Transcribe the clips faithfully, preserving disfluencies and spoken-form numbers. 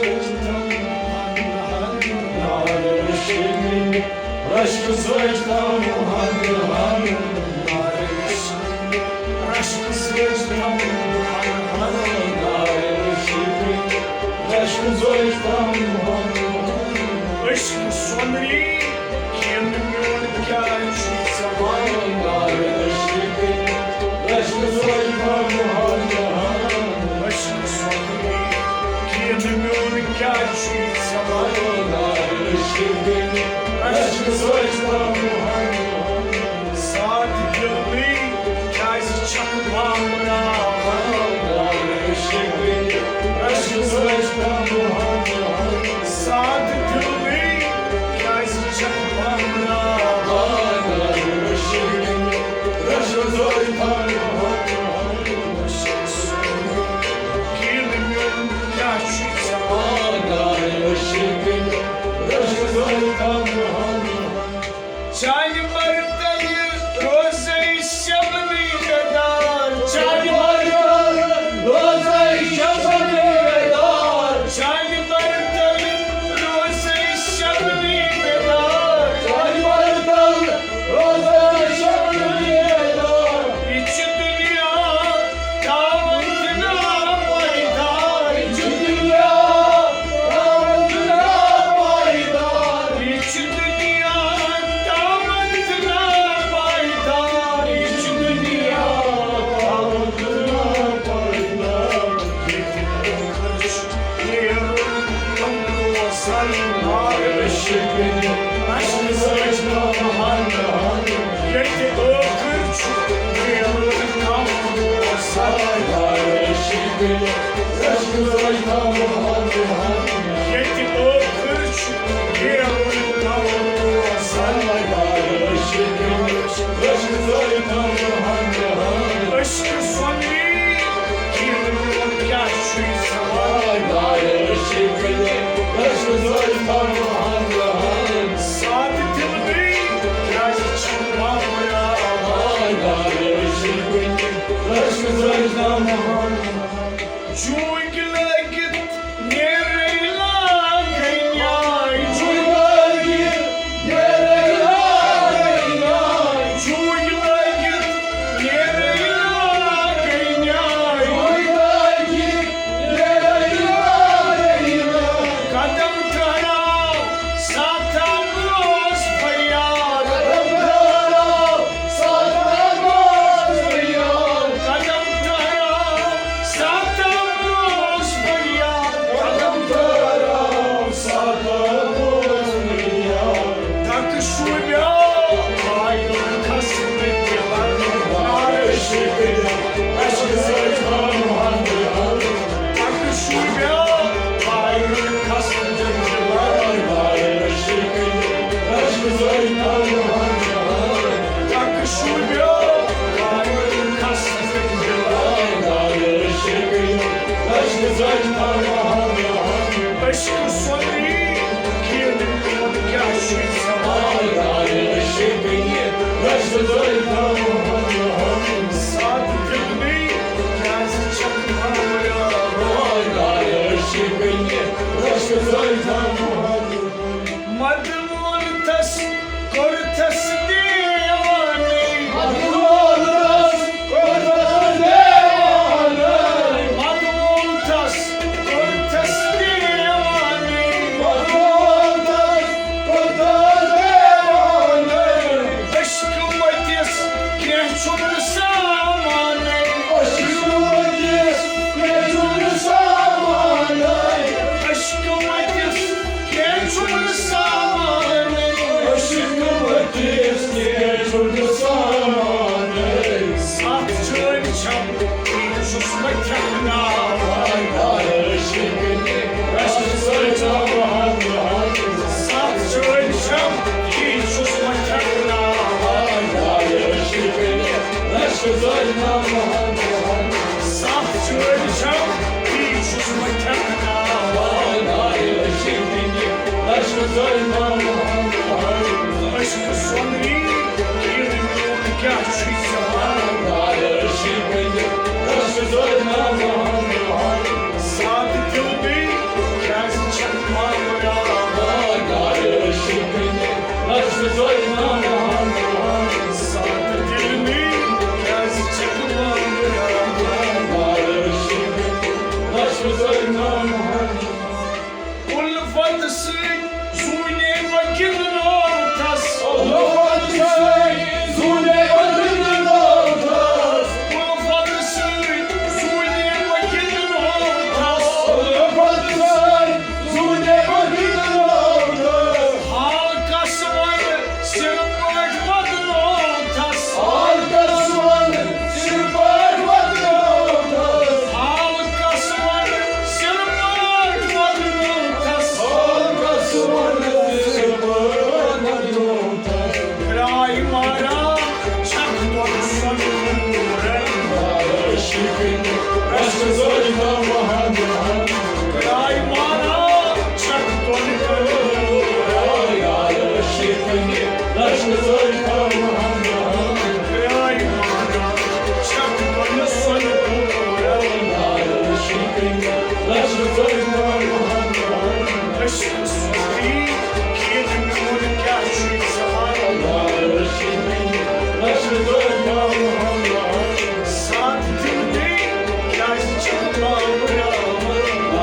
رشکہٕ سۭتۍ تھاوہن ہن، رشکہٕ سۭتۍ تھاوہن ہن، رشکہٕ سۭتۍ تھاوہن۔ عشق سۄنری کینٛہہ میون کیٛاہ چھُے ژےٚ وَنُن؟ عشق سۄنری کینٛہہ میون کیٛاہ چھُے ژےٚ وَنُن؟ عشق سۄنری ساتھ دِلٕے کیٛازِ چھَکھ بامبراوان؟ عشق سۄنری ساتھ دِلٕے کیٛازِ چھَکھ بامبراوان؟ عشق سۄنری کینٛہہ میون کیٛاہ چھُے ژےٚ وَنُن؟ چانہِ مرتبہٕ روزے شبنی بیدار، چانہِ مرتبہٕ روزے شبنی بیدار، چانہِ مرتبہٕ روزے شبنی بیدار، چانہِ مرتبہٕ روزے شبنی بیدار۔ یہِ چھِ دُنیا تاوَن تہٕ ناپٲیدار، یہِ چھِ دُنیا تاوَن تہٕ ناپٲیدار، یہِ چھِ دُنیا تاوَن تہٕ ناپٲیدار، یہِ چھِ دُنیا تاوَن تہٕ ناپٲیدار۔ ییٚتہِ ٲخٕر چھُ نیرُن تِم روزَن نار۔ عشق سۭتۍ تھاوہن، ییٚتہِ ٲخٕر چھُ نیرُن تِم روزَن نار۔ عشق سۭتۍ تھاوہن، ییٚتہِ ٲخٕر چھُ نیرُن تِم روزَن نار۔ عشق سۭتۍ تھاوہن، عشق سۄنری کینٛہہ میون کیٛاہ چھُے ژےٚ وَنُن؟ ساتھ دِل بیٚیہِ کیٛازِ چھُم بامبراوان؟ جوٗنٛگۍ لٲگِتھ نیرے لاگے نیاے، جوٗنٛگۍ لٲگِتھ نیرے لاگے نیاے، جوٗنٛگۍ لٲگِتھ نیرے لاگے نیاے، جوٗنٛگۍ لٲگِتھ نیرے لاگے نیاے۔ قدم ٹھہراو، ساتھ آو روز فریاد۔ قدم ٹھہراو، ساتھ آو روز فریاد۔ قدم ٹھہراو، ساتھ آو روز فریاد۔ قدم ٹھہراو، ساتھ آو روز فریاد۔ دکہٕ شوٗبیو، آیو کھسنہٕ دِلن۔ نارٕ شِکنہِ، عشقہٕ سۭتۍ تھاوہن دِلن۔ دکہٕ شوٗبیو، آیو کھسنہٕ دِلن۔ نارٕ شِکنہِ، عشقہٕ سۭتۍ تھاوہن دِلن۔ دکہٕ شوٗبیو، آیو کھسنہٕ دِلن۔ نارٕ شِکنہِ، عشقہٕ سۭتۍ تھاوہن دِلن۔ عشقہٕ سۄنری کینٛہہ میون کیٛاہ چھُے ژےٚ وَنُن؟ ساتھ دِلٕے کیٛازِ چھَکھ بامبراوان؟ مدٕ ووٚن تس، کوٚر تس دیوانَے۔ مدٕ ووٚن تس، کوٚر تس دیوانَے۔ مدٕ ووٚن تس، کوٚر تس دیوانَے۔ مدٕ ووٚن تس، کوٚر تس دیوانَے۔ عشقہٕ مٔتِس کینٛہہ چھُنہٕ سامانَے۔ عشقہٕ مٔتِس کینٛہہ چھُنہٕ سامانَے۔ عشقہٕ مٔتِس کینٛہہ چھُنہٕ سامانَے۔ عشقہٕ مٔتِس کینٛہہ چھُنہٕ سامانَے۔ سَتھ چٲنۍ چھَم، یہِ چھُس بہٕ کھٮ۪ناوان۔ عشقہٕ سۭتۍ چھَم، سَتھ چٲنۍ چھَم، یہِ چھُس بہٕ کھٮ۪ناوان۔ سَتھ چٲنۍ چھَم، یہِ چھُس بہٕ کھٮ۪ناوان۔ عشقہٕ سۄنری، یہِ میون کیٛاہ چھُے ژےٚ وَنان؟ سادٕ دِل بیٚیہِ کیٛازِ ساتھ دِل بیٚیہِ کیٛازِ چھَکھ بامبراوان؟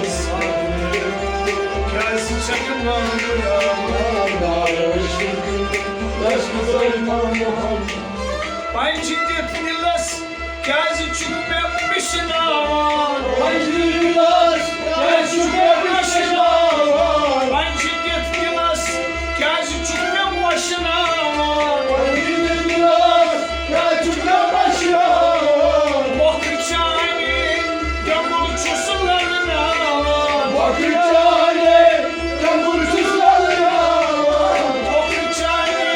ساتھ دِل کیٛازِ چھَکھ بامبراوان؟ پنجہِ دِتھ دِلس کیٛازِ چھُکھ مےٚ مِشناوان؟ پنجہِ دِتھ دِلس کیٛازِ چھُکھ مےٚ مِشناوان؟ پنجہِ دِتھ دِلس کیٛازِ چھُکھ مےٚ وۄشناوان؟ پنجہِ دِتھ دِلس کیٛازِ چھُکھ مےٚ وۄشناوان؟ مۄکھٕ چانہِ دٮ۪مُل چھُس للناوان۔ مۄکھٕ چانہِ دٮ۪مُل چھُس للناوان۔ مۄکھٕ چانہِ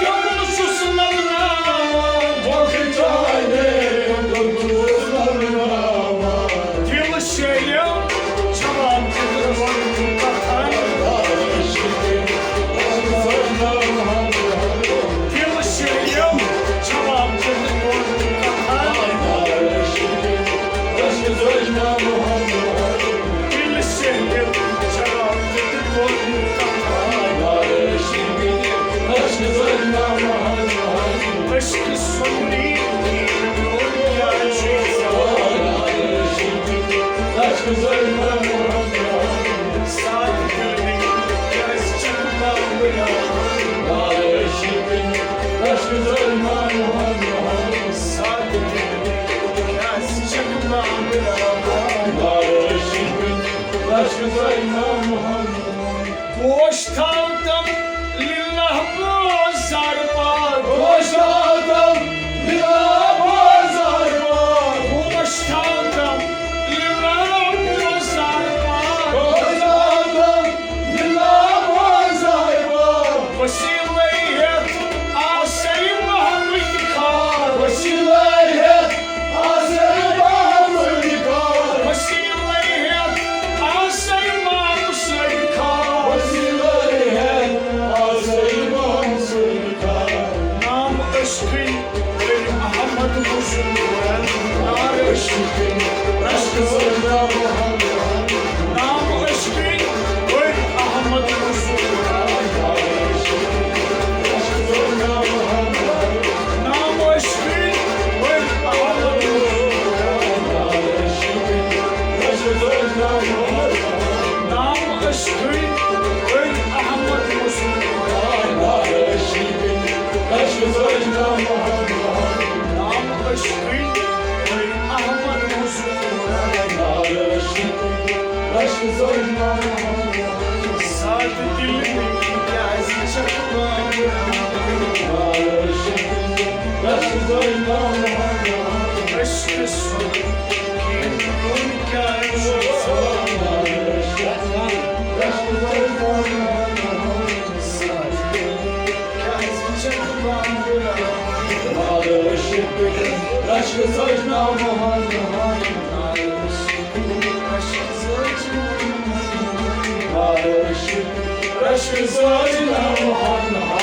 دٮ۪مُل چھُس للناوان۔ مۄکھٕ چانہِ دٮ۪مُل چھُس للناوان۔ دِل شیرِو جواب دِتھ ووٚن کتھن۔ دِل شیرِو جواب دِتھ ووٚن کتھن۔ دِل شیرِو جواب دِتھ ووٚن کتھن۔ عشق سُنٛد میون کیٛاہ چھُ؟ ساتھ دِل کیٛازِ چھَکھ بامبراوان؟ ساتھ دِل کیٛازِ چھَکھ بامبراوان؟ گوش تھاو تم للہ بوز زار پار۔ گوش تھاو تم للہ بوز زار پار۔ گوش تھاو تم للہ بوز زار پار۔ گوش تھاو تم للہ بوز زار پار۔ وسیلے ہیتھ آسے محمد خار۔ وسیلے ہیتھ آسے محمد خار۔ وسیلے ہیتھ آسے محمد خار۔ وسیلے ہیتھ آسے محمد خار۔ نام عشقٕے احمد مزورن۔ نام عشقٕے، عشق زٲنۍ نام محمد۔ نام عشقٕے احمد مزورن۔ نام عشقٕے احمد مزورن۔ نام عشقٕے احمد مزورن۔ نام عشقٕے احمد مزورن۔ سادٕ دِل کیٛازِ چھَکھ بامبراوان؟ عشق سُنٛد کیٛاہ چھُ؟ سادٕ دِل کیٛازِ چھَکھ بامبراوان؟ عشق سجنا محمد۔ عشق سجنا محمد۔